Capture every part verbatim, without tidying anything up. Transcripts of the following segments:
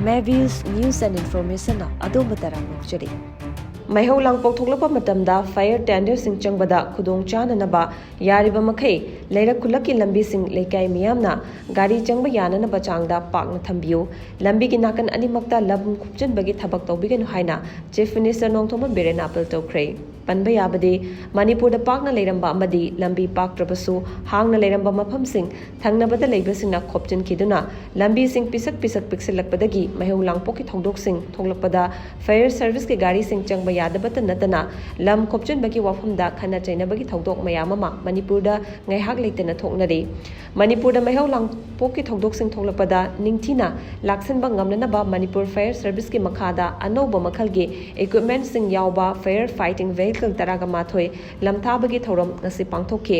Mavis News and Information ꯅ ꯑꯗꯣꯝꯕꯨ ꯇꯔꯥꯝꯅ ꯑꯣꯛꯆꯔꯤ꯫ ꯃꯩꯍꯧ ꯂꯥꯡꯄꯣꯛ ꯊꯣꯛꯂꯛꯄ ꯃꯇꯝꯗ fire tender ꯁꯤꯡ ꯆꯪꯕꯗ ꯈꯨꯗꯣꯡ ꯆꯥꯅꯅꯕ ꯌꯥꯔꯤꯕ ꯃꯈꯩ ꯂꯩꯔꯛ ꯈꯨꯜꯂꯛꯀꯤ ꯂꯝꯕꯤꯁꯤꯡ ꯂꯩꯀꯥꯏ ꯃꯤꯌꯥꯝꯅ ꯒꯥꯔꯤ ꯆꯪꯕ ꯌꯥꯅꯅꯕ ꯆꯥꯡꯗ ꯄꯥꯛꯅ ꯊꯝꯕꯤꯌꯨ꯫ ꯂꯝꯕꯤꯒꯤ ꯅꯥꯀꯟ ꯑꯅꯤꯃꯛꯇ ꯂꯝ ꯈꯨꯞꯆꯤꯟꯕꯒꯤ ꯊꯕꯛ ꯇꯧꯕꯤꯒꯅꯨ ꯍꯥꯏꯅ Chief Minister ꯅꯣꯡꯊꯣꯝꯕꯝ ꯕꯤꯔꯦꯟꯅ ꯑꯥꯄꯤꯜ ꯇꯧꯈ꯭ꯔꯦ꯫ ꯄꯟꯕ ꯌꯥꯕꯗꯤ, ꯃꯅꯤꯄꯨꯔꯗ ꯄꯥꯛꯅ ꯂꯩꯔꯝꯕ ꯑꯃꯗꯤ ꯂꯝꯕꯤ ꯄꯥꯛꯇ꯭ꯔꯕꯁꯨ ꯍꯥꯡꯅ ꯂꯩꯔꯝꯕ ꯃꯐꯝꯁꯤꯡ ꯊꯪꯅꯕꯗ ꯂꯩꯕꯁꯤꯡꯅ ꯈꯣꯞꯆꯤꯟꯈꯤꯗꯨꯅ ꯂꯝꯕꯤꯁꯤꯡ ꯄꯤꯁꯛ ꯄꯤꯁꯛ ꯄꯤꯛꯁꯤꯜꯂꯛꯄꯗꯒꯤ ꯃꯩꯍꯧ ꯂꯥꯡꯄꯣꯛꯀꯤ ꯊꯧꯗꯣꯛꯁꯤꯡ ꯊꯣꯛꯂꯛꯄꯗ fire service ꯀꯤ ꯒꯥꯔꯤꯁꯤꯡ ꯆꯪꯕ ꯌꯥꯗꯕꯇ ꯅꯠꯇꯅ ꯂꯝ ꯈꯣꯞꯆꯤꯟꯕꯒꯤ ꯋꯥꯐꯝꯗ ꯈꯠꯅ ꯆꯩꯅꯕꯒꯤ ꯊꯧꯗꯣꯛ ꯃꯌꯥꯝ ꯑꯃ ꯃꯅꯤꯄꯨꯔꯗ ꯉꯥꯏꯍꯥꯛ ꯂꯩꯇꯅ ꯊꯣꯛꯅꯔꯤ꯫ ꯃꯅꯤꯄꯨꯔꯗ ꯃꯩꯍꯧ ꯂꯥꯡꯄꯣꯛꯀꯤ ꯊꯧꯗꯣꯛꯁꯤꯡ ꯊꯣꯛꯂꯛꯄꯗ ꯅꯤꯡꯊꯤꯅ ꯂꯥꯛꯁꯤꯟꯕ ꯉꯝꯅꯅꯕ ꯃꯅꯤꯄꯨꯔ Fire Service ꯀꯤ ꯃꯈꯥꯗ ꯑꯅꯧꯕ ꯃꯈꯜꯒꯤ equipment ꯁꯤꯡ ꯌꯥꯎꯕ fire fighting vehicle ꯇꯔꯥꯒ ꯃꯥꯊꯣꯏ ꯂꯝꯊꯥꯕꯒꯤ ꯊꯧꯔꯝ ꯉꯁꯤ ꯄꯥꯡꯊꯣꯛꯈꯤ꯫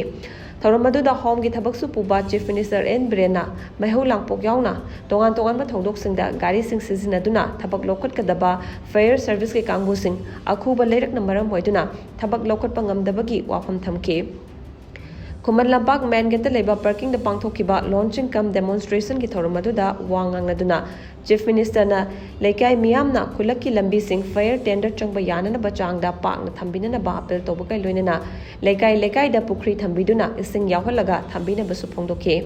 ꯊꯧꯔꯝ ꯑꯗꯨꯗ ꯍꯣꯝꯒꯤ ꯊꯕꯛꯁꯨ ꯄꯨꯕ Chief Minister ꯑꯦꯟ ꯕꯤꯔꯦꯟꯅ ꯃꯩꯍꯧ ꯂꯥꯡꯄꯣꯛ ꯌꯥꯎꯅ ꯇꯣꯉꯥꯟ ꯇꯣꯉꯥꯟꯕ ꯊꯧꯗꯣꯛꯁꯤꯡꯗ ꯒꯥꯔꯤꯁꯤꯡ ꯁꯤꯖꯤꯟꯅꯗꯨꯅ ꯊꯕꯛ ꯂꯧꯈꯠꯀꯗꯕ fire service ꯀꯤ ꯀꯥꯡꯕꯨꯁꯤꯡ ꯑꯈꯨꯕ ꯂꯩꯔꯛꯅ ꯃꯔꯝ ꯑꯣꯏꯗꯨꯅ ꯊꯕꯛ ꯂꯧꯈꯠꯄ ꯉꯝꯗꯕꯒꯤ ꯋꯥꯐꯝ ꯊꯝꯈꯤ꯫ ꯈꯨꯃꯟ ꯂꯝꯄꯥꯛ main gate ꯇ ꯂꯩꯕ parking ꯗ ꯄꯥꯡꯊꯣꯛꯈꯤꯕ launching cum demonstration ꯒꯤ ꯊꯧꯔꯝ ꯑꯗꯨꯗ ꯋꯥ ꯉꯥꯡꯅꯗꯨꯅ Chief Minister ꯅ ꯂꯩꯀꯥꯏ ꯃꯤꯌꯥꯝꯅ ꯈꯨꯜꯂꯛꯀꯤ ꯂꯝꯕꯤꯁꯤꯡ fire tender ꯆꯪꯕ ꯌꯥꯅꯅꯕ ꯆꯥꯡꯗ ꯄꯥꯛꯅ ꯊꯝꯕꯤꯅꯅꯕ ꯑꯥꯄꯤꯜ ꯇꯧꯕꯒ ꯂꯣꯏꯅꯅ ꯂꯩꯀꯥꯏ ꯂꯩꯀꯥꯏꯗ ꯄꯨꯈ꯭ꯔꯤ ꯊꯝꯕꯤꯗꯨꯅ ꯏꯁꯤꯡ ꯌꯥꯎꯍꯜꯂꯒ ꯊꯝꯕꯤꯅꯕꯁꯨ ꯐꯣꯡꯗꯣꯛꯈꯤ꯫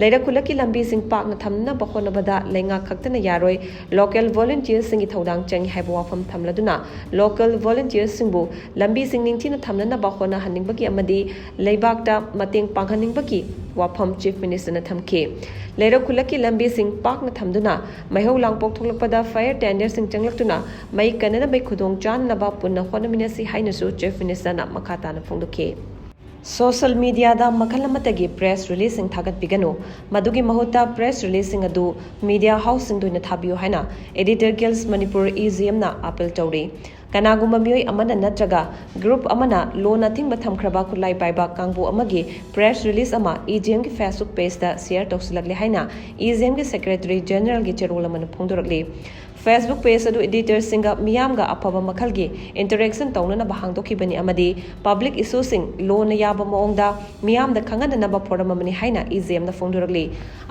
ꯂꯩꯔꯛ ꯈꯨꯜꯂꯛꯀꯤ ꯂꯝꯕꯤꯁꯤꯡ ꯄꯥꯛꯅ ꯊꯝꯅꯕ ꯍꯣꯠꯅꯕꯗ ꯂꯩꯉꯥꯛ ꯈꯛꯇꯅ ꯌꯥꯔꯣꯏ, local volunteer ꯁꯤꯡꯒꯤ ꯊꯧꯗꯥꯡ ꯆꯪꯏ ꯍꯥꯏꯕ ꯋꯥꯐꯝ ꯊꯝꯂꯗꯨꯅ local volunteer ꯁꯤꯡꯕꯨ ꯂꯝꯕꯤꯁꯤꯡ ꯅꯤꯡꯊꯤꯅ ꯊꯝꯅꯅꯕ ꯍꯣꯠꯅꯍꯟꯅꯤꯡꯕꯒꯤ ꯑꯃꯗꯤ ꯂꯩꯕꯥꯛꯇ ꯃꯇꯦꯡ ꯄꯥꯡꯍꯟꯅꯤꯡꯕꯒꯤ ꯋꯥꯐꯝ Chief Minister ꯅ ꯊꯝꯈꯤ꯫ ꯂꯩꯔꯛ ꯈꯨꯜꯂꯛꯀꯤ ꯂꯝꯕꯤꯁꯤꯡ ꯄꯥꯛꯅ ꯊꯝꯗꯨꯅ ꯃꯩꯍꯧ ꯂꯥꯡꯄꯣꯛ ꯊꯣꯛꯂꯛꯄꯗ fire tender ꯁꯤꯡ ꯆꯪꯂꯛꯇꯨꯅ ꯃꯩ ꯀꯟꯅꯅꯕꯒꯤ ꯈꯨꯗꯣꯡ ꯆꯥꯅꯅꯕ ꯄꯨꯟꯅ ꯍꯣꯠꯅꯃꯤꯟꯅꯁꯤ ꯍꯥꯏꯅꯁꯨ Chief Minister ꯅ ꯃꯈꯥ ꯇꯥꯅ ꯐꯣꯡꯗꯣꯛꯈꯤ꯫ Social media ꯗ ꯃꯈꯜ ꯑꯃꯠꯇꯒꯤ press release ꯁꯤꯡ ꯊꯥꯒꯠꯄꯤꯒꯅꯨ꯫ ꯃꯗꯨꯒꯤ ꯃꯍꯨꯠꯇ press release ꯁꯤꯡ ꯑꯗꯨ media house ꯁꯤꯡꯗ ꯑꯣꯏꯅ ꯊꯥꯕꯤꯌꯨ ꯍꯥꯏꯅ Editor Guild Manipur, E G M ꯅ ꯑꯥꯄꯤꯜ ꯇꯧꯔꯤ꯫ ꯀꯅꯥꯒꯨꯝꯕ ꯃꯤꯑꯣꯏ ꯑꯃꯅ ꯅꯠꯇ꯭ꯔꯒ group ꯑꯃꯅ ꯂꯣꯟ ꯑꯊꯤꯡꯕ ꯊꯝꯈ꯭ꯔꯕ ꯈꯨꯠꯂꯥꯏ ꯄꯥꯏꯕ ꯀꯥꯡꯕꯨ ꯑꯃꯒꯤ press release ꯑꯃ E G M ꯒꯤ Facebook page ꯇ share ꯇꯧꯁꯤꯜꯂꯛꯂꯦ ꯍꯥꯏꯅ E G M ꯒꯤ Secretary General ꯒꯤ ꯆꯦꯔꯣꯜ ꯑꯃꯅ ꯐꯣꯡꯗꯣꯔꯛꯂꯤ꯫ Facebook page ꯑꯗꯨ editorꯁꯤꯡꯒ ꯃꯤꯌꯥꯝꯒ ꯑꯐꯕ ꯃꯈꯜꯒꯤ interaction ꯇꯧꯅꯅꯕ ꯍꯥꯡꯗꯣꯛꯈꯤꯕꯅꯤ ꯑꯃꯗꯤ public issueꯁꯤꯡ ꯂꯣꯟꯅ ꯌꯥꯕ ꯃꯑꯣꯡꯗ ꯃꯤꯌꯥꯝꯗ ꯈꯪꯍꯟꯅꯅꯕ forum ꯑꯃꯅꯤ ꯍꯥꯏꯅ EJMꯅ ꯐꯣꯡꯗꯣꯔꯛꯂꯤ꯫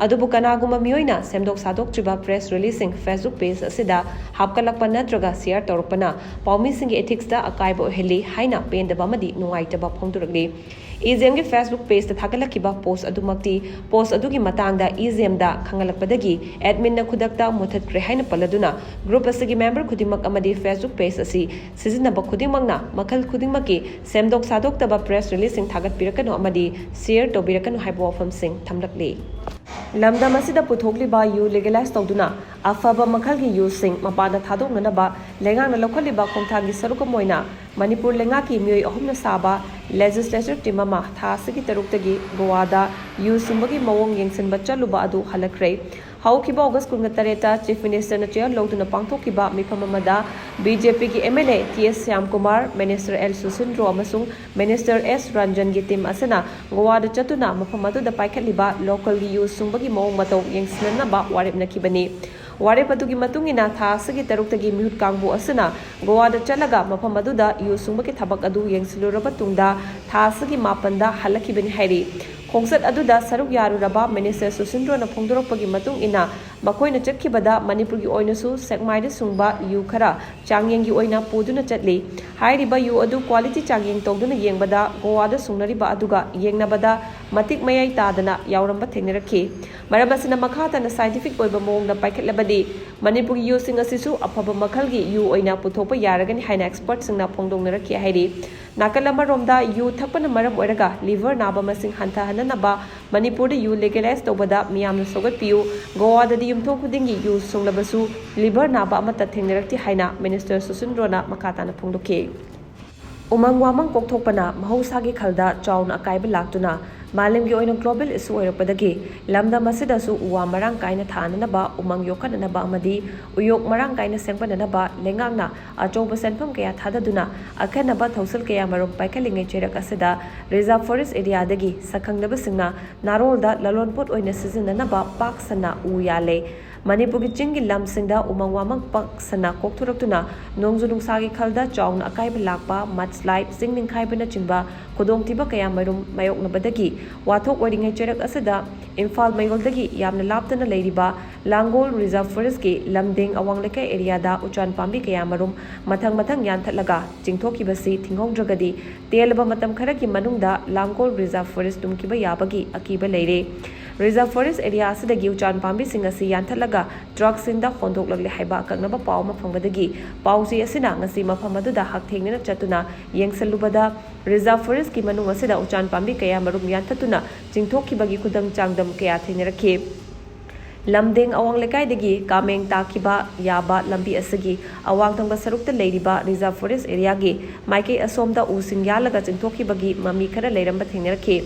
ꯑꯗꯨꯕꯨ ꯀꯅꯥꯒꯨꯝꯕ ꯃꯤꯑꯣꯏꯅ ꯁꯦꯝꯗꯣꯛ ꯁꯥꯗꯣꯛꯇ꯭ꯔꯤꯕ press releaseꯁꯤꯡ Facebook page ꯑꯁꯤꯗ ꯍꯥꯞꯀꯠꯂꯛꯄ ꯅꯠꯇ꯭ꯔꯒ share ꯇꯧꯔꯛꯄꯅ ꯄꯥꯎꯃꯤꯁꯤꯡꯒꯤ ethicesꯇ ꯑꯀꯥꯏꯕ ꯑꯣꯏꯍꯜꯂꯤ ꯍꯥꯏꯅ ꯄꯦꯟꯗꯕ ꯑꯃꯗꯤ ꯅꯨꯡꯉꯥꯏꯇꯕ ꯐꯣꯡꯗꯣꯔꯛꯂꯤ꯫ EJMꯒꯤ Facebook pageꯇ ꯊꯥꯒꯠꯂꯛꯈꯤꯕ post ꯑꯗꯨꯃꯛꯇꯤ post ꯑꯗꯨꯒꯤ ꯃꯇꯥꯡꯗ EJMꯗ ꯈꯪꯍꯜꯂꯛꯄꯗꯒꯤ adminꯅ ꯈꯨꯗꯛꯇ ꯃꯨꯊꯠꯈ꯭ꯔꯦ ꯍꯥꯏꯅ ꯄꯜꯂꯗꯨꯅ group ꯑꯁꯤꯒꯤ member ꯈꯨꯗꯤꯡꯃꯛ ꯑꯃꯗꯤ Facebook page ꯑꯁꯤ ꯁꯤꯖꯤꯟꯅꯕ ꯈꯨꯗꯤꯡꯃꯛꯅ ꯃꯈꯜ ꯈꯨꯗꯤꯡꯃꯛꯀꯤ ꯁꯦꯝꯗꯣꯛ ꯁꯥꯗꯣꯛꯇꯕ press releaseꯁꯤꯡ ꯊꯥꯒꯠꯄꯤꯔꯛꯀꯅꯨ ꯑꯃꯗꯤ share ꯇꯧꯕꯤꯔꯛꯀꯅꯨ ꯍꯥꯏꯕ ꯋꯥꯐꯝꯁꯤꯡ ꯊꯝꯂꯛꯂꯤ꯫ ꯂꯝꯗꯝ ꯑꯁꯤꯗ ꯄꯨꯊꯣꯛꯂꯤꯕ ꯌꯨ legalize ꯇꯧꯗꯨꯅ ꯑꯐꯕ ꯃꯈꯜꯒꯤ ꯌꯨꯁꯤꯡ ꯃꯄꯥꯟꯗ ꯊꯥꯗꯣꯛꯅꯅꯕ ꯂꯩꯉꯥꯛꯅ ꯂꯧꯈꯠꯂꯤꯕ ꯈꯣꯡꯊꯥꯡꯒꯤ ꯁꯔꯨꯛ ꯑꯃ ꯑꯣꯏꯅ ꯃꯅꯤꯄꯨꯔ ꯂꯩꯉꯥꯛꯀꯤ ꯃꯤꯑꯣꯏ ꯑꯍꯨꯝꯅ ꯁꯥꯕ legislature team ꯑꯃ ꯊꯥ ꯑꯁꯤꯒꯤ ꯇꯔꯨꯛꯇꯒꯤ ꯒꯣꯋꯥꯗ ꯌꯨ ꯁꯨꯡꯕꯒꯤ ꯃꯑꯣꯡ ꯌꯦꯡꯁꯤꯟꯕ ꯆꯠꯂꯨꯕ ꯑꯗꯨ ꯍꯜꯂꯛꯈ꯭ꯔꯦ꯫ ꯍꯧꯈꯤꯕ August ꯀꯨꯟꯒ ꯇꯔꯦꯠꯇ Chief Ministerꯅ chair ꯂꯧꯗꯨꯅ ꯄꯥꯡꯊꯣꯛꯈꯤꯕ ꯃꯤꯐꯝ ꯑꯃꯗ BJPꯒꯤ MLA T S Shyamkumar, Minister L ꯁꯨꯁꯤꯟꯗ꯭ꯔꯣ ꯑꯃꯁꯨꯡ Minister S ꯔꯟꯖꯟꯒꯤ team ꯑꯁꯤꯅ ꯒꯣꯋꯥꯗ ꯆꯠꯇꯨꯅ ꯃꯐꯝ ꯑꯗꯨꯗ ꯄꯥꯏꯈꯠꯂꯤꯕ localꯒꯤ ꯌꯨ ꯁꯨꯡꯕꯒꯤ ꯃꯑꯣꯡ ꯃꯇꯧ ꯌꯦꯡꯁꯤꯟꯅꯅꯕ ꯋꯥꯔꯦꯞꯅꯈꯤꯕꯅꯤ꯫ ꯋꯥꯔꯦꯞ ꯑꯗꯨꯒꯤ ꯃꯇꯨꯡ ꯏꯟꯅ ꯊꯥ ꯑꯁꯤꯒꯤ ꯇꯔꯨꯛꯇꯒꯤ ꯃꯤꯍꯨꯠ ꯀꯥꯡꯕꯨ ꯑꯁꯤꯅ ꯒꯣꯋꯥꯗ ꯆꯠꯂꯒ ꯃꯐꯝ ꯑꯗꯨꯗ ꯌꯨ ꯁꯨꯡꯕꯒꯤ ꯊꯕꯛ ꯑꯗꯨ ꯌꯦꯡꯁꯤꯜꯂꯨꯔꯕ ꯇꯨꯡꯗ ꯊꯥ ꯑꯁꯤꯒꯤ ꯃꯥꯄꯟꯗ ꯍꯜꯂꯛꯈꯤꯕꯅꯤ ꯍꯥꯏꯔꯤ꯫ ꯈꯣꯡꯆꯠ ꯑꯗꯨꯗ ꯁꯔꯨꯛ ꯌꯥꯔꯨꯔꯕ Minister ꯁꯨꯁꯤꯟꯗ꯭ꯔꯣꯅ ꯐꯣꯡꯗꯣꯔꯛꯄꯒꯤ ꯃꯇꯨꯡ ꯏꯟꯅ ꯃꯈꯣꯏꯅ ꯆꯠꯈꯤꯕꯗ ꯃꯅꯤꯄꯨꯔꯒꯤ ꯑꯣꯏꯅꯁꯨ ꯁꯦꯛꯃꯥꯏꯗ ꯁꯨꯡꯕ ꯌꯨ ꯈꯔ ꯆꯥꯡꯌꯦꯡꯒꯤ ꯑꯣꯏꯅ ꯄꯨꯗꯨꯅ ꯆꯠꯂꯤ꯫ ꯍꯥꯏꯔꯤꯕ ꯌꯨ ꯑꯗꯨ quality ꯆꯥꯡꯌꯦꯡ ꯇꯧꯗꯨꯅ ꯌꯦꯡꯕꯗ ꯒꯣꯋꯥꯗ ꯁꯨꯡꯅꯔꯤꯕ ꯑꯗꯨꯒ ꯌꯦꯡꯅꯕꯗ ꯃꯇꯤꯛ ꯃꯌꯥꯏ ꯇꯥꯗꯅ ꯌꯥꯎꯔꯝꯕ ꯊꯦꯡꯅꯔꯛꯈꯤ꯫ ꯃꯔꯝ ꯑꯁꯤꯅ ꯃꯈꯥ ꯇꯥꯅ scientific ꯑꯣꯏꯕ ꯃꯑꯣꯡꯗ ꯄꯥꯏꯈꯠꯂꯕꯗꯤ ꯃꯅꯤꯄꯨꯔꯒꯤ ꯌꯨꯁꯤꯡ ꯑꯁꯤꯁꯨ ꯑꯐꯕ ꯃꯈꯜꯒꯤ ꯌꯨ ꯑꯣꯏꯅ ꯄꯨꯊꯣꯛꯄ ꯌꯥꯔꯒꯅꯤ ꯍꯥꯏꯅ expertꯁꯤꯡꯅ ꯐꯣꯡꯗꯣꯛꯅꯔꯛꯈꯤ ꯍꯥꯏꯔꯤ꯫ ꯅꯥꯀꯜ ꯑꯃꯔꯣꯝꯗ ꯌꯨ ꯊꯛꯄꯅ ꯃꯔꯝ ꯑꯣꯏꯔꯒ liver ꯅꯥꯕ ꯃꯁꯤꯡ ꯍꯟꯊꯍꯟꯅꯅꯕ ꯃꯅꯤꯄꯨꯔꯗ ꯌꯨ legalize ꯇꯧꯕꯗ ꯃꯤꯌꯥꯝꯅ ꯁꯧꯒꯠꯄꯤꯌꯨ, ꯒꯣꯋꯥꯗꯗꯤ ꯌꯨꯝꯊꯣꯡ ꯈꯨꯗꯤꯡꯒꯤ ꯌꯨ ꯁꯨꯡꯂꯕꯁꯨ liver ꯅꯥꯕ ꯑꯃꯠꯇ ꯊꯦꯡꯅꯔꯛꯇꯦ ꯍꯥꯏꯅ Minister ꯁꯨꯁꯤꯟꯗ꯭ꯔꯣꯅ ꯃꯈꯥ ꯇꯥꯅ ꯐꯣꯡꯗꯣꯛꯈꯤ꯫ ꯎꯃꯪ ꯋꯥꯃꯪ ꯀꯣꯛꯊꯣꯛꯄꯅ ꯃꯍꯧꯁꯥꯒꯤ ꯈꯜꯗ ꯆꯥꯎꯅ ꯑꯀꯥꯏꯕ ꯂꯥꯛꯇꯨꯅ ꯃꯥꯂꯦꯝꯒꯤ ꯑꯣꯏꯅ global issue ꯑꯣꯏꯔꯛꯄꯗꯒꯤ ꯂꯝꯗꯝ ꯑꯁꯤꯗꯁꯨ ꯎ ꯋꯥ ꯃꯔꯥꯡ ꯀꯥꯏꯅ ꯊꯥꯅꯅꯕ, ꯎꯃꯪ ꯌꯣꯛꯈꯠꯅꯅꯕ ꯑꯃꯗꯤ ꯎꯌꯣꯛ ꯃꯔꯥꯡ ꯀꯥꯏꯅ ꯁꯦꯝꯒꯠꯅꯅꯕ ꯂꯩꯉꯥꯛꯅ ꯑꯆꯧꯕ ꯁꯦꯟꯐꯝ ꯀꯌꯥ ꯊꯥꯗꯗꯨꯅ ꯑꯈꯟꯅꯕ ꯊꯧꯁꯤꯜ ꯀꯌꯥꯃꯔꯨꯝ ꯄꯥꯏꯈꯠꯂꯤꯉꯩ ꯆꯩꯔꯛ ꯑꯁꯤꯗ reserve forest areaꯗꯒꯤ ꯁꯛꯈꯪꯗꯕꯁꯤꯡꯅ ꯅꯥꯔꯣꯜꯗ ꯂꯂꯣꯟꯄꯣꯠ ꯑꯣꯏꯅ ꯁꯤꯖꯤꯟꯅꯅꯕ ꯄꯥꯛ ꯁꯟꯅ ꯎ ꯌꯥꯜꯂꯦ꯫ ꯃꯅꯤꯄꯨꯔꯒꯤ ꯆꯤꯡꯒꯤ ꯂꯝꯁꯤꯡꯗ ꯎꯃꯪ ꯋꯥꯃꯪ ꯄꯥꯛ ꯁꯟꯅ ꯀꯣꯛꯊꯣꯔꯛꯇꯨꯅ ꯅꯣꯡꯖꯨ ꯅꯨꯡꯁꯥꯒꯤ ꯈꯜꯗ ꯆꯥꯎꯅ ꯑꯀꯥꯏꯕ ꯂꯥꯛꯄ, ꯃꯗꯁ꯭ꯂꯥꯏꯗ, ꯆꯤꯡ ꯅꯤꯡꯈꯥꯏꯕꯅꯆꯤꯡꯕ ꯈꯨꯗꯣꯡꯊꯤꯕ ꯀꯌꯥꯃꯔꯨꯝ ꯃꯥꯌꯣꯛꯅꯕꯗꯒꯤ ꯋꯥꯊꯣꯛ ꯑꯣꯏꯔꯤꯉꯩ ꯆꯩꯔꯛ ꯑꯁꯤꯗ ꯏꯝꯐꯥꯜ ꯃꯌꯣꯜꯗꯒꯤ ꯌꯥꯝꯅ ꯂꯥꯞꯇꯅ ꯂꯩꯔꯤꯕ ꯂꯥꯡꯒꯣꯜ ꯔꯤꯖꯥꯔꯚ ꯐꯣꯔꯦꯁ꯭ꯠꯀꯤ ꯂꯝꯗꯦꯡ ꯑꯋꯥꯡ ꯂꯩꯀꯥꯏ ꯑꯦꯔꯤꯌꯥꯗ ꯎꯆꯥꯟ ꯄꯥꯝꯕꯤ ꯀꯌꯥꯃꯔꯨꯝ ꯃꯊꯪ ꯃꯊꯪ ꯌꯥꯟꯊꯠꯂꯒ ꯆꯤꯡꯊꯣꯛꯈꯤꯕꯁꯤ ꯊꯤꯡꯍꯧꯗ꯭ꯔꯒꯗꯤ ꯇꯦꯜꯂꯕ ꯃꯇꯝ ꯈꯔꯒꯤ ꯃꯅꯨꯡꯗ ꯂꯥꯡꯒꯣꯜ ꯔꯤꯖꯥꯔꯚ ꯐꯣꯔꯦꯁ꯭ꯠ ꯇꯨꯝꯈꯤꯕ ꯌꯥꯕꯒꯤ ꯑꯀꯤꯕ ꯂꯩꯔꯦ꯫ ꯔꯤꯖꯥꯔꯚ ꯐꯣꯔꯦꯁ꯭ꯠ ꯑꯦꯔꯤꯌꯥ ꯑꯁꯤꯗꯒꯤ ꯎꯆꯥꯟ ꯄꯥꯝꯕꯤꯁꯤꯡ ꯑꯁꯤ ꯌꯥꯟꯊꯠꯂꯒ ꯇ꯭ꯔꯛꯁꯤꯡꯗ ꯍꯣꯟꯗꯣꯛꯂꯛꯂꯦ ꯍꯥꯏꯕ ꯑꯀꯛꯅꯕ ꯄꯥꯎ ꯑꯃ ꯐꯪꯕꯗꯒꯤ ꯄꯥꯎꯆꯦ ꯑꯁꯤꯅ ꯉꯁꯤ ꯃꯐꯝ ꯑꯗꯨꯗ ꯍꯛꯊꯦꯡꯅꯅ ꯆꯠꯇꯨꯅ ꯌꯦꯡꯁꯤꯜꯂꯨꯕꯗ ꯔꯤꯖꯥꯔꯚ ꯐꯣꯔꯦꯁ꯭ꯠꯀꯤ ꯃꯅꯨꯡ ꯑꯁꯤꯗ ꯎꯆꯥꯟ ꯄꯥꯝꯕꯤ ꯀꯌꯥꯃꯔꯨꯝ ꯌꯥꯟꯊꯠꯇꯨꯅ ꯆꯤꯡꯊꯣꯛꯈꯤꯕꯒꯤ ꯈꯨꯗꯝ ꯆꯥꯡꯗꯝ ꯀꯌꯥ ꯊꯦꯡꯅꯔꯛꯈꯤ꯫ ꯂꯝꯗꯦꯡ ꯑꯋꯥꯡ ꯂꯩꯀꯥꯏꯗꯒꯤ ꯀꯥꯃꯦꯡ ꯇꯥꯈꯤꯕ ꯌꯥꯕ ꯂꯝꯕꯤ ꯑꯁꯤꯒꯤ ꯑꯋꯥꯡ ꯊꯪꯕ ꯁꯔꯨꯛꯇ ꯂꯩꯔꯤꯕ ꯔꯤꯖꯥꯔꯚ ꯐꯣꯔꯦꯁ꯭ꯠ ꯑꯦꯔꯤꯌꯥꯒꯤ ꯃꯥꯏꯀꯩ ꯑꯁꯣꯝꯗ ꯎꯁꯤꯡ ꯌꯥꯜꯂꯒ ꯆꯤꯡꯊꯣꯛꯈꯤꯕꯒꯤ ꯃꯃꯤ ꯈꯔ ꯂꯩꯔꯝꯕ ꯊꯦꯡꯅꯔꯛꯈꯤ꯫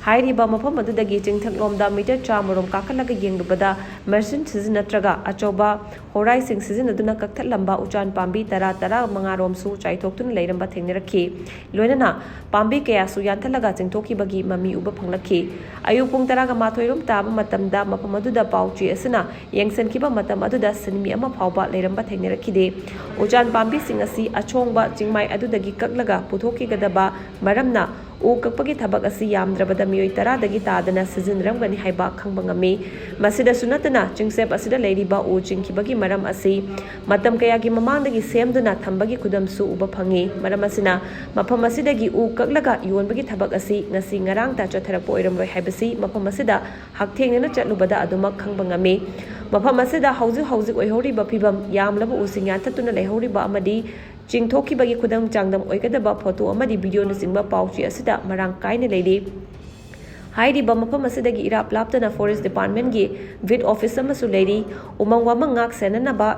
ꯍꯥꯏꯔꯤꯕ ꯃꯐꯝ ꯑꯗꯨꯗꯒꯤ ꯆꯤꯡꯊꯛꯂꯣꯝꯗ ꯃꯤꯇꯔ ꯆꯥꯝꯃꯔꯣꯝ ꯀꯥꯈꯠꯂꯒ ꯌꯦꯡꯂꯨꯕꯗ ꯃꯦꯁꯤꯟ ꯁꯤꯖꯤꯟꯅꯗ꯭ꯔꯒ ꯑꯆꯧꯕ ꯍꯣꯔꯥꯏꯁꯤꯡ ꯁꯤꯖꯤꯟꯅꯗꯨꯅ ꯀꯛꯊꯠꯂꯝꯕ ꯎꯆꯥꯟ ꯄꯥꯝꯕꯤ ꯇꯔꯥ, ꯇꯔꯥꯃꯉꯥꯔꯣꯝꯁꯨ ꯆꯥꯏꯊꯣꯛꯇꯨꯅ ꯂꯩꯔꯝꯕ ꯊꯦꯡꯅꯔꯛꯈꯤ꯫ ꯂꯣꯏꯅꯅ ꯄꯥꯝꯕꯤ ꯀꯌꯥꯁꯨ ꯌꯥꯟꯊꯠꯂꯒ ꯆꯤꯡꯊꯣꯛꯈꯤꯕꯒꯤ ꯃꯃꯤ ꯎꯕ ꯐꯪꯂꯛꯈꯤ꯫ ꯑꯌꯨꯛ ꯄꯨꯡ ꯇꯔꯥꯒ ꯃꯥꯊꯣꯏ ꯔꯣꯝ ꯇꯥꯕ ꯃꯇꯝꯗ ꯃꯐꯝ ꯑꯗꯨꯗ ꯄꯥꯎꯆꯦ ꯑꯁꯤꯅ ꯌꯦꯡꯁꯤꯟꯈꯤꯕ ꯃꯇꯝ ꯑꯗꯨꯗ ꯁꯤꯟꯃꯤ ꯑꯃ ꯐꯥꯎꯕ ꯂꯩꯔꯝꯕ ꯊꯦꯡꯅꯔꯛꯈꯤꯗꯦ꯫ ꯎꯆꯥꯟ ꯄꯥꯝꯕꯤꯁꯤꯡ ꯑꯁꯤ ꯑꯁꯣꯡꯕ ꯆꯤꯡꯃꯥꯏ ꯑꯗꯨꯗꯒꯤ ꯀꯛꯂꯒ ꯄꯨꯊꯣꯛꯈꯤꯒꯗꯕ ꯃꯔꯝꯅ ꯎ ꯀꯛꯄꯒꯤ ꯊꯕꯛ ꯑꯁꯤ ꯌꯥꯝꯗ꯭ꯔꯕꯗ ꯃꯤꯑꯣꯏ ꯇꯔꯥꯗꯒꯤ ꯇꯥꯗꯅ ꯁꯤꯖꯤꯟꯅꯔꯝꯒꯅꯤ ꯍꯥꯏꯕ ꯈꯪꯕ ꯉꯝꯃꯤ꯫ ꯃꯁꯤꯗꯁꯨ ꯅꯠꯇꯅ ꯆꯤꯡꯆꯦꯞ ꯑꯁꯤꯗ ꯂꯩꯔꯤꯕ ꯎ ꯆꯤꯡꯈꯤꯕꯒꯤ ꯃꯔꯝ ꯑꯁꯤ ꯃꯇꯝ ꯀꯌꯥꯒꯤ ꯃꯃꯥꯡꯗꯒꯤ ꯁꯦꯝꯗꯨꯅ ꯊꯝꯕꯒꯤ ꯈꯨꯗꯝꯁꯨ ꯎꯕ ꯐꯪꯉꯤ꯫ ꯃꯔꯝ ꯑꯁꯤꯅ ꯃꯐꯝ ꯑꯁꯤꯗꯒꯤ ꯎ ꯀꯛꯂꯒ ꯌꯣꯟꯕꯒꯤ ꯊꯕꯛ ꯑꯁꯤ ꯉꯁꯤ ꯉꯔꯥꯡꯇ ꯆꯠꯊꯔꯛꯄ ꯑꯣꯏꯔꯝꯂꯣꯏ ꯍꯥꯏꯕꯁꯤ ꯃꯐꯝ ꯑꯁꯤꯗ ꯍꯛꯊꯦꯡꯅꯅ ꯆꯠꯂꯨꯕꯗ ꯑꯗꯨꯃꯛ ꯈꯪꯕ ꯉꯝꯃꯤ꯫ ꯃꯐꯝ ꯑꯁꯤꯗ ꯍꯧꯖꯤꯛ ꯍꯧꯖꯤꯛ ꯑꯣꯏꯍꯧꯔꯤꯕ ꯐꯤꯕꯝ, ꯌꯥꯝꯂꯕ ꯎꯁꯤꯡ ꯌꯥꯟꯊꯠꯇꯨꯅ ꯂꯩꯍꯧꯔꯤꯕ ꯑꯃꯗꯤ ꯆꯤꯡꯊꯣꯛꯈꯤꯕꯒꯤ ꯈꯨꯗꯝ ꯆꯥꯡꯗꯝ ꯑꯣꯏꯒꯗꯕ ꯐꯣꯇꯣ ꯑꯃꯗꯤ ꯚꯤꯗꯤꯑꯣꯅꯆꯤꯡꯕ ꯄꯥꯎꯆꯦ ꯑꯁꯤꯗ ꯃꯔꯥꯡ ꯀꯥꯏꯅ ꯂꯩꯔꯤ꯫ ꯍꯥꯏꯔꯤꯕ ꯃꯐꯝ ꯑꯁꯤꯗꯒꯤ ꯏꯔꯥꯞ ꯂꯥꯞꯇꯅ ꯐꯣꯔꯦꯁ꯭ꯠ ꯗꯤꯄꯥꯔꯠꯃꯦꯟꯠꯀꯤ ꯕꯤꯠ ꯑꯣꯐꯤꯁ ꯑꯃꯁꯨ ꯂꯩꯔꯤ꯫ ꯎꯃꯪ ꯋꯥꯃꯪ ꯉꯥꯛ ꯁꯦꯟꯅꯅꯕ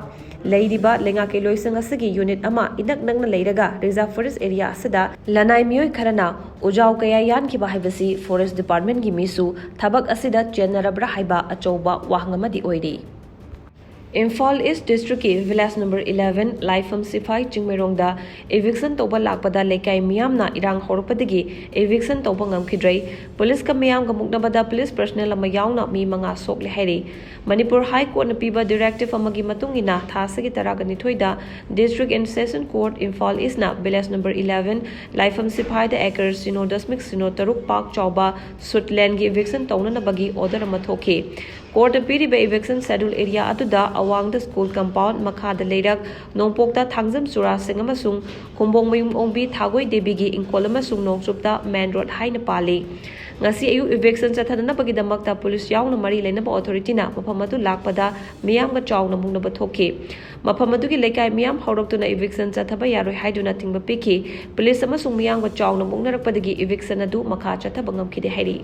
ꯂꯩꯔꯤꯕ ꯂꯩꯉꯥꯛꯀꯤ ꯂꯣꯏꯁꯪ ꯑꯁꯤꯒꯤ ꯌꯨꯅꯤꯠ ꯑꯃ ꯏꯅꯛ ꯅꯛꯅ ꯂꯩꯔꯒ ꯔꯤꯖꯥꯔꯚ ꯐꯣꯔꯦꯁ꯭ꯠ ꯑꯦꯔꯤꯌꯥ ꯑꯁꯤꯗ ꯂꯅꯥꯏ ꯃꯤꯑꯣꯏ ꯈꯔꯅ ꯎꯖꯥꯎ ꯀꯌꯥ ꯌꯥꯟꯈꯤꯕ ꯍꯥꯏꯕꯁꯤ ꯐꯣꯔꯦꯁ꯭ꯠ ꯗꯤꯄꯥꯔꯠꯃꯦꯟꯠꯀꯤ ꯃꯤꯁꯨ ꯊꯕꯛ ꯑꯁꯤꯗ ꯆꯦꯟꯅꯔꯕ꯭ꯔꯥ ꯍꯥꯏꯕ ꯑꯆꯧꯕ ꯋꯥꯍꯪ ꯑꯃꯗꯤ ꯑꯣꯏꯔꯤ꯫ ꯏꯝꯐꯥꯜ ꯏꯁ ꯗꯤꯁꯇ꯭ꯔꯤꯛꯀꯤ ꯚꯤꯂꯦꯖ ꯅꯝꯕꯔ ꯏꯂꯦꯚꯦꯟ ꯂꯥꯏꯐꯝ ꯁꯤꯐꯥꯏ ꯆꯤꯡꯃꯩꯔꯣꯡꯗ ꯏꯚꯤꯛꯁꯟ ꯇꯧꯕ ꯂꯥꯛꯄꯗ ꯂꯩꯀꯥꯏ ꯃꯤꯌꯥꯝꯅ ꯏꯔꯥꯡ ꯍꯧꯔꯛꯄꯗꯒꯤ ꯏꯚꯤꯛꯁꯟ ꯇꯧꯕ ꯉꯝꯈꯤꯗ꯭ꯔꯦ꯫ ꯄꯨꯂꯤꯁꯀ ꯃꯤꯌꯥꯝꯒ ꯃꯨꯛꯅꯕꯗ ꯄꯨꯂꯤꯁ ꯄꯔꯁꯅꯦꯜ ꯑꯃ ꯌꯥꯎꯅ ꯃꯤ ꯃꯉꯥ ꯁꯣꯛꯂꯦ ꯍꯥꯏꯔꯤ꯫ ꯃꯅꯤꯄꯨꯔ ꯍꯥꯏ ꯀꯣꯔꯠꯅ ꯄꯤꯕ ꯗꯤꯔꯦꯛꯇꯤꯚ ꯑꯃꯒꯤ ꯃꯇꯨꯡ ꯏꯟꯅ ꯊꯥ ꯑꯁꯤꯒꯤ ꯇꯔꯥꯒ ꯅꯤꯊꯣꯏꯗ district and session court Imphal ꯏꯁꯅ ꯚꯤꯂꯦꯖ ꯅꯝꯕꯔ ꯏꯂꯦꯚꯦꯟ ꯂꯥꯏꯐꯝ ꯁꯤꯐꯥꯏꯗ ꯑꯦꯀꯔ ꯁꯤꯅꯣ ꯗꯁꯃꯤꯛ ꯁꯤꯅꯣ ꯇꯔꯨꯛ ꯄꯥꯛ ꯆꯥꯎꯕ ꯁꯨꯠꯂꯦꯟꯒꯤ ꯏꯚꯤꯛꯁꯟ ꯇꯧꯅꯅꯕꯒꯤ ꯑꯣꯔꯗꯔ ꯑꯃ ꯊꯣꯛꯈꯤ꯫ ꯀꯣꯔꯠꯅ ꯄꯤꯔꯤꯕ ꯏꯚꯤꯛꯁꯟ ꯁꯦꯗꯨꯜ ꯑꯦꯔꯤꯌꯥ ꯑꯗꯨꯗ ꯑꯋꯥꯡꯗ ꯁ꯭ꯀꯨꯜ ꯀꯝꯄꯥꯎꯟ, ꯃꯈꯥꯗ ꯂꯩꯔꯛ, ꯅꯣꯡꯄꯣꯛꯇ ꯊꯥꯡꯖꯝ ꯆꯨꯔꯥꯁꯤꯡ ꯑꯃꯁꯨꯡ ꯈꯨꯝꯕꯣꯡ ꯃꯌꯨꯝ ꯑꯣꯡꯕꯤ ꯊꯥꯒꯣꯏ ꯗꯦꯕꯤꯒꯤ ꯏꯪꯈꯣꯜ ꯑꯃꯁꯨꯡ ꯅꯣꯡꯆꯨꯞꯇ ꯃꯦꯟ ꯔꯣꯗ ꯍꯥꯏꯅ ꯄꯥꯜꯂꯤ꯫ ꯉꯁꯤ ꯑꯌꯨꯛ ꯏꯚꯤꯛꯁꯟ ꯆꯠꯊꯅꯅꯕꯒꯤꯗꯃꯛꯇ ꯄꯨꯂꯤꯁ ꯌꯥꯎꯅ ꯃꯔꯤ ꯂꯩꯅꯕ ꯑꯣꯊꯣꯔꯤꯇꯤꯅ ꯃꯐꯝ ꯑꯗꯨ ꯂꯥꯛꯄꯗ ꯃꯤꯌꯥꯝꯒ ꯆꯥꯎꯅ ꯃꯨꯛꯅꯕ ꯊꯣꯛꯈꯤ꯫ ꯃꯐꯝ ꯑꯗꯨꯒꯤ ꯂꯩꯀꯥꯏ ꯃꯤꯌꯥꯝ ꯍꯧꯔꯛꯇꯨꯅ ꯏꯚꯤꯛꯁꯟ ꯆꯠꯊꯕ ꯌꯥꯔꯣꯏ ꯍꯥꯏꯗꯨꯅ ꯊꯤꯡꯕ ꯄꯤꯈꯤ꯫ ꯄꯨꯂꯤꯁ ꯑꯃꯁꯨꯡ ꯃꯤꯌꯥꯝꯒ ꯆꯥꯎꯅ ꯃꯨꯛꯅꯔꯛꯄꯗꯒꯤ ꯏꯚꯤꯛꯁꯟ ꯑꯗꯨ ꯃꯈꯥ ꯆꯠꯊꯕ ꯉꯝꯈꯤꯗꯦ ꯍꯥꯏꯔꯤ꯫